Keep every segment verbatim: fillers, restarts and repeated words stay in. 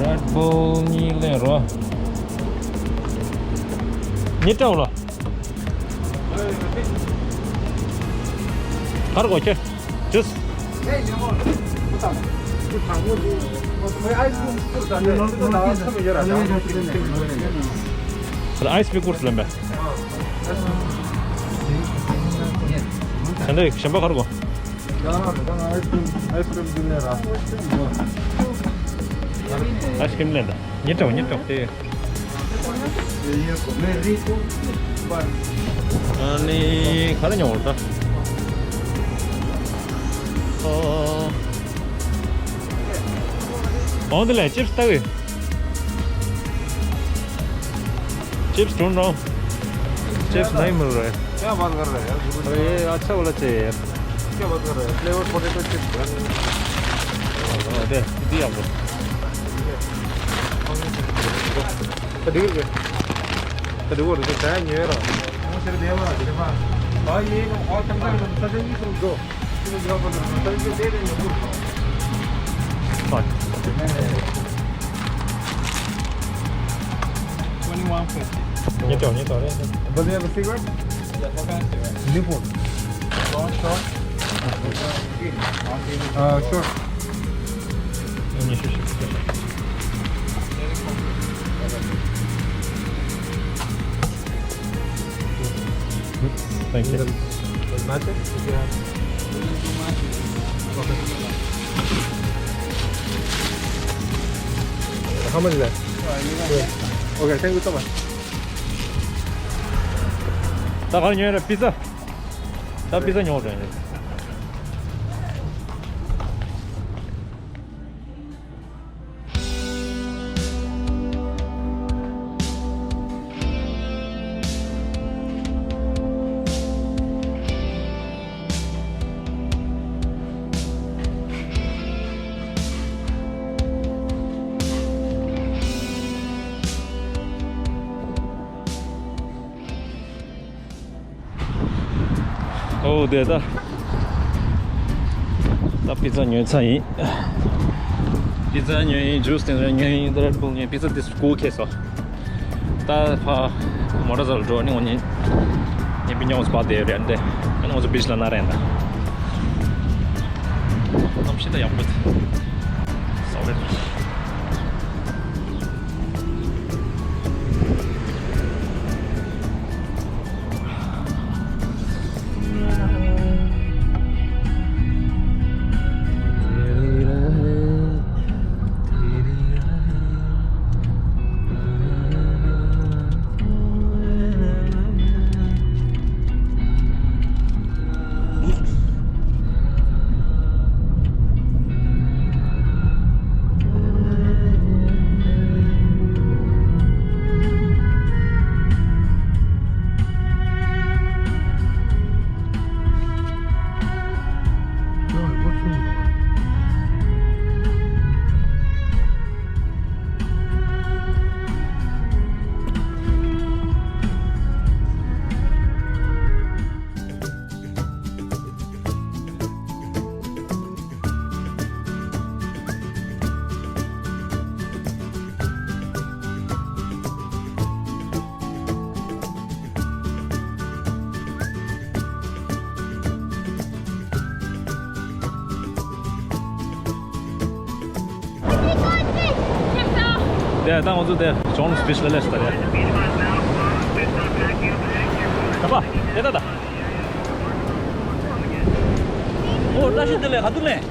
Red Bull གཉིས་ལེན་རོགས། ཉི་ཏྲའོ་ལ། གར་གོ་ཁྱེར། Juice. Ice cream ཀུར་ལེན་པས། ད་འདི་གཞན་པ་གར་གོ། Ice cream འདི་ལེན་ར། Ice cream ལེན་ད། ཉི་ཏྲའོ་ཉི་ཏྲའོ་དེ། ཨ་ནི་ག་ལ་ཉོ་བར་ད། ཨོ། ཨོ་འདི་ལ་chips ལྟ་གི། Chips ལྟ་རོགས། Chips नहीं मिल रहे। क्या बात कर रहे हैं यार? अरे ये अच्छा वाला चाहिए यार। क्या बात कर रहे हैं? Flavor potato chips यार। अरे दे, दे आपको। कटी गई। कटी गई, तो चाय नहीं है रहा। वो सिर्फ देवा, देवा। भाई, ये और चंगा, चंगा नहीं सुन दो। Twenty-one fifty. ཉེ་དྲགས་ཉེ་དྲགས་རེད། But they have a cigarette? Yeah, what kind of cigarette? Newport. Long, short? Uh, short. Thank you. Does it match it? If you have. Okay. How much is that? Okay, thank you so much. ད་ག་རེ་ཉོས་རེད། པི་ཛ། ད་པི་ཛ་ཉོ་དྲན་རེད། ཨོ་དེ་ད། ད་པི་ཛ་ཉོས་ཚར་ཡིན། པི་ཛ་ཉོས་ཡིན། ཇུས་དེ་ཚོ་ཉོས་ཡིན། ད་རེད་བུལ་ཉོས། པི་ཛ་དེ་སྐུ་ཁེ་སོ། ད་ཕ་མོ་ཊ་ཚོ་ལ་འགྲོ་ནི་འོ་ནི། ཉེ་པི་ཉོ་སྤ་དེ་རེད་འདི། ཨ་ནི་འོ་ཚོ་བིཆ་ལ་ན་རེད་འདི། གནམ་གཤིས་ད་ཡག་པོ་འདུག་སོ་རེད། དེ་ད་ང་ཚོ་དེ་ཇོན་སི་བིཆ་ལ་སླེབས་ད་རེད། ད་པ་དེ་ད་ད། ཨོ་བཀྲ་ཤིས་བདེ་ལེགས། ག་དུས་ལེན།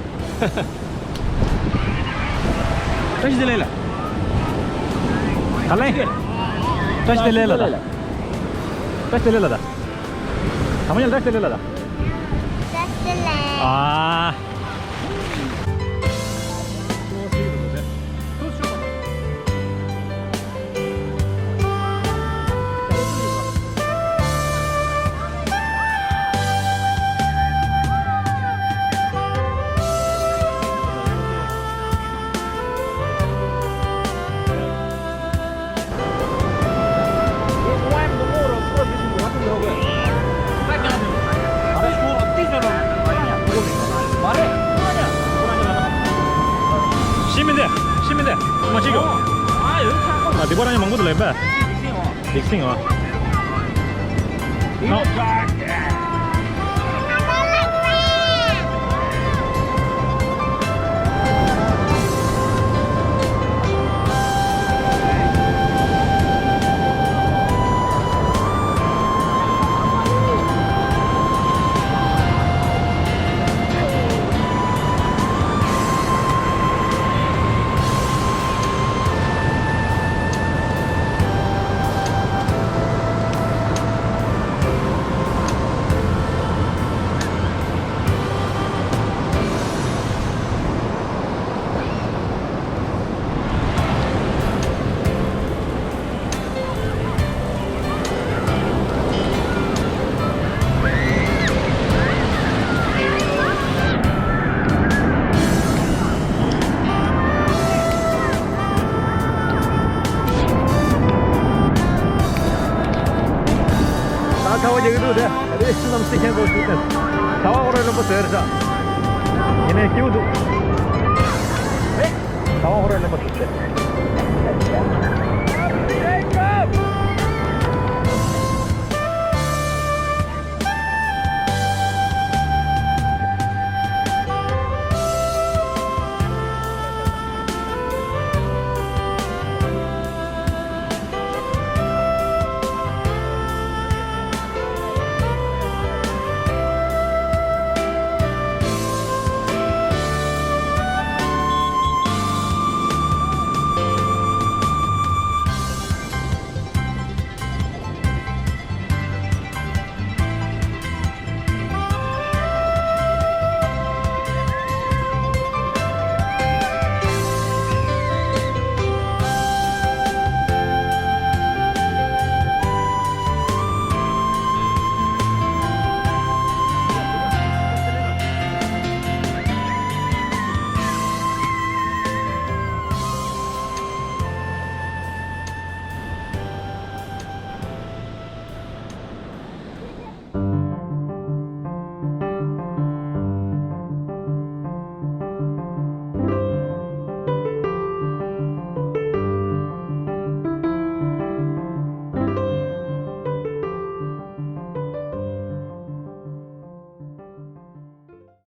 བཀྲ་ཤིས་བདེ་ལེགས་ལ། ག་ལེན། བཀྲ་ཤིས་བདེ་ལེགས་ལ་ད། བཀྲ་ཤིས་བདེ་ལེགས་ལ་ད། ད་མ་ཉལ། བཀྲ་ཤིས་བདེ་ལེགས་ལ་ད། བཀྲ་ཤིས་བདེ་ལེགས། ཨ། ཤི་མི་འདི། ཤི་མི་འདི། མ་ཤེས་གོ། ཨ་ཡོད་ཆགས་པ། ཨ་འདི་པར་ཡང་མང་པོ་འདུག་ལེ་པ། འདི་སིང་ཨོ། ད་ཚ་བ་རྒྱག་གི་འདུག་དེ། རེད། སུ་ནམ་སི་ཁན་པོ་ཞུ་དེ། ཚ་བ་ཧོ་ར་རིན་པོ་ཟེར་ས། ཡིན་ནའི་སྐྱིད་པོ་འདུག། ཚ་བ་ཧོ་ར་རིན་པོ་ཞུ་དེ།